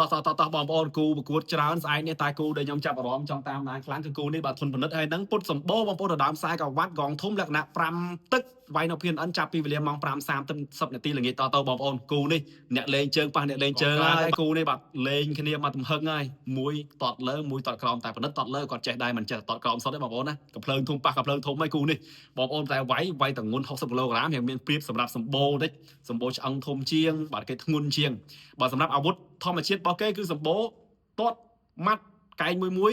តោះតោះតោះតោះបងប្អូនគូប្រកួតច្រើនស្អែកនេះតែគូដែលខ្ញុំចាប់អារម្មណ៍ចង់តាមដានខ្លាំងគឺគូនេះបាទធុនពិនិត្យហើយនឹងពុតសម្បូរបងប្អូនដដើមខ្សែក្រវ៉ាត់កងធំលក្ខណៈ5ទឹកវាយនៅ PNN ចាប់ពីវេលាម៉ោង5:30នាទីល្ងាចតទៅបងប្អូនគូនេះអ្នកលេងជើងប៉ះអ្នកលេងជើងហើយគូនេះបាទលេងគ្នាមកទំហឹងហើយមួយតតលើមួយតតក្រោមតែពិនិត្យតតលើគាត់ចេះដែរមិនចេះតតក្រោមសុទ្ធទេបងប្អូនណាកំភ្លើងធំប៉ះកំភ្លើងធំហើយគូនេះបងប្អូនតែវាយវាយតងុន60គីឡូក្រាមរៀងមានព្រៀបសម្រាប់សម្បូរតិចសម្បូរឆ្អឹងធំជាងបាទគេធ្ងន់ជាង បើសម្រាប់អាវុធធម្មជាតិរបស់គេគឺសម្បូរទាត់ម៉ាត់កែងមួយមួយ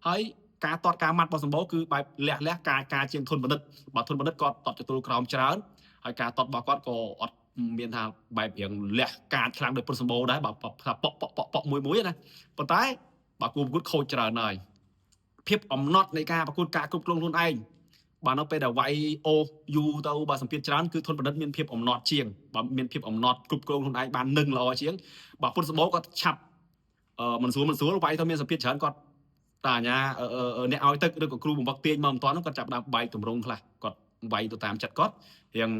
ហើយការទាត់ការម៉ាត់របស់សម្បូរគឺបែបលះលះការការជាងធនបណ្ឌិតបើធនបណ្ឌិតគាត់ទាត់ចតុលក្រោមច្រើនហើយការទាត់របស់គាត់ក៏អត់មានថាបែបរៀងលះការខ្លាំងដោយពុទ្ធសម្បូរដែរបើថាប៉ក់ប៉ក់ប៉ក់ប៉ក់មួយមួយណាប៉ុន្តែបើគូប្រកួតខូចច្រើនហើយភាពអំណត់នៃការប្រកួតការគ្រប់គ្រងខ្លួនឯង បាទនៅពេលដែលវាយអូយូទៅបើសម្ពាធច្រើនគឺធនបណ្ឌិតមានភាពអំណត់ជាងបើមានភាពអំណត់គ្រប់គ្រងខ្លួនឯងបាននឹងល្អជាងបើពុទ្ធសម្បូរគាត់ឆាប់អឺមិនស្រួលមិនស្រួលវាយទៅមានសម្ពាធច្រើនគាត់តាអាញាអ្នកឲ្យទឹកឬក៏គ្រូបង្វឹកទាញមកមិនតាន់គាត់ចាប់ដើមបែកទម្រង់ខ្លះគាត់វាយទៅតាមចិត្តគាត់រៀង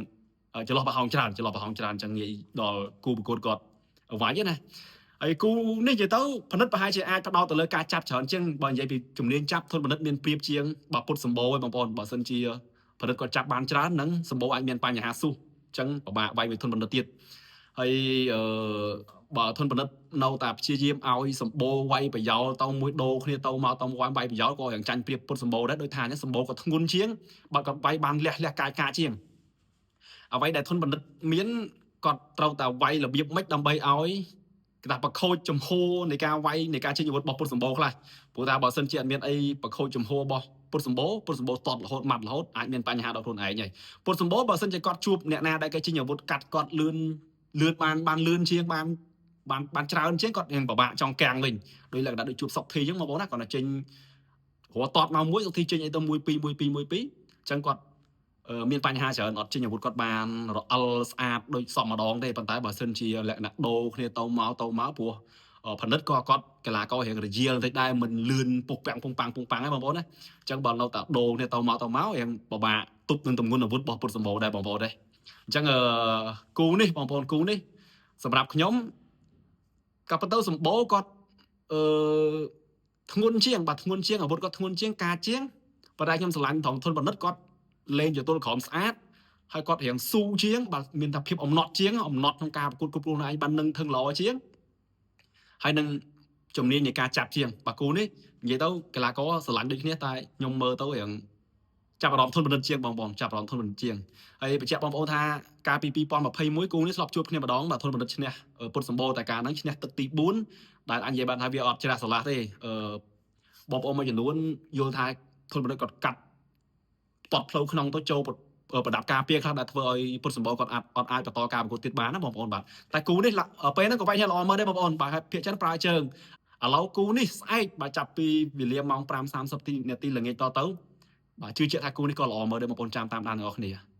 ចន្លោះប្រហោងច្រើនចន្លោះប្រហោងច្រើនចឹងងាយដល់គូប្រកួតគាត់វាយណាហើយគូនេះនិយាយទៅផលិតប្រហែលជាអាចផ្ដោតទៅលើការចាប់ច្រើនជាងបើនិយាយពីជំនាញចាប់ធនបណ្ឌិតមានប្រៀបជាងបើពុទ្ធសម្បូរឯងបងប្អូនបើសិនជាផលិតគាត់ចាប់បានច្រើននឹងសម្បូរអាចមានបញ្ហាស៊ុះអញ្ចឹងពិបាកវាយមួយធនបណ្ឌិតទៀតហើយអឺបើធនបណ្ឌិតនៅតែព្យាយាមឲ្យសម្បូរវាយប្រយោលទៅមួយដូរគ្នាទៅមកទៅមកវាយប្រយោលក៏យ៉ាងចាញ់ប្រៀបពុទ្ធសម្បូរដែរដោយថាសម្បូរក៏ធ្ងន់ជាងបើគាត់វាយបានលះលះកាយកាជាងអ្វីដែលធនបណ្ឌិតមានគាត់ត្រូវតែវាយរបៀបម៉េចដើម្បីឲ្យគេថាប្រខូចចំហនៃការវាយនៃការចេញអាវុធរបស់ពុទ្ធសម្បូរខ្លះព្រោះថាបើសិនជាអត់មានអីប្រខូចចំហរបស់ពុទ្ធសម្បូរពុទ្ធសម្បូរតតរហូតម៉ាត់រហូតអាចមានបញ្ហាដល់ខ្លួនឯងហើយពុទ្ធសម្បូរបើសិនជាគាត់ជួបអ្នកណាដែលគេចេញអាវុធកាត់គាត់លឿនលឿនបានបានលឿនជាងបានបានបានច្រើនជាងគាត់នឹងពិបាកចង់កាំងវិញដោយលក្ខណៈដូចជួបសុកធីអញ្ចឹងបងប្អូនណាគាត់តែចេញរត់តតមកមួយសុកធីចេញអីទៅ1 2 1 2 1 2អញ្ចឹងគាត់មានបញ្ហាច្រើនអត់ចេញអាវុធគាត់បានរអិលស្អាតដូចសមម្ដងទេប៉ុន្តែបើសិនជាលក្ខណៈដូរគ្នាទៅមកទៅមកព្រោះផលិតក៏គាត់កីឡាកររៀងរយាលបន្តិចដែរមិនលឿនពុកពាំងពុងប៉ាំងពុងប៉ាំងហ្នឹងបងប្អូនណាអញ្ចឹងបើនៅតែដូរគ្នាទៅមកទៅមករៀងពិបាកទប់នឹងទម្ងន់អាវុធរបស់ពុទ្ធសម្បូរដែរបងប្អូនទេអញ្ចឹងគូនេះបងប្អូនគូនេះសម្រាប់ខ្ញុំក៏ប៉ុន្តែសម្បូរគាត់អឺធ្ងន់ជាងបាទធ្ងន់ជាងអាវុធគាត់ធ្ងន់ជាងការជាងប៉ុន្តែខ្ញុំស្រឡាញ់ត្រង់ធនបណ្ឌិតគាត់លេងចតុលក្រោមស្អាតហើយគាត់រៀងស៊ូជាងបាទមានថាភាពអំណត់ជាងអំណត់ក្នុងការប្រកួតគ្រប់គ្រងខ្លួនឯងបាននឹងធឹងល្អជាងហើយនឹងជំនាញនៃការចាប់ជាងបាទគូនេះនិយាយទៅកីឡាករស្រឡាញ់ដូចគ្នាតែខ្ញុំមើលទៅរៀងចាប់អារម្មណ៍ធនបណ្ឌិតជាងបងបងចាប់អារម្មណ៍ធនបណ្ឌិតជាងហើយបញ្ជាក់បងប្អូនថាកាលពី2021គូនេះធ្លាប់ជួបគ្នាម្ដងបាទធនបណ្ឌិតឈ្នះពុទ្ធសម្បូរតែកាលហ្នឹងឈ្នះទឹកទី4ដែលអញនិយាយបានថាវាអត់ច្រាស់ស្រឡះទេអឺបងប្អូនមួយចំនួនយល់ថាធនបណ្ឌិតគាត់កាត់ទាត់ផ្លូវក្នុងទៅចូលប្រដាប់ការពារខ្លះដែលធ្វើឲ្យពុទ្ធសម្បូរគាត់អាចអត់អាចបន្តការប្រកួតទៀតបានណាបងប្អូនបាទតែគូនេះពេលហ្នឹងក៏វាយល្អមើលដែរបងប្អូនបាទភាគច្រើនប្រើជើងឥឡូវគូនេះស្អែកបាទចាប់ពីវេលាម៉ោង5:30នាទីល្ងាចតទៅបាទជឿជាក់ថាគូនេះក៏ល្អមើលដែរបងប្អូនចាំតាមដានទាំងអស់គ្នា។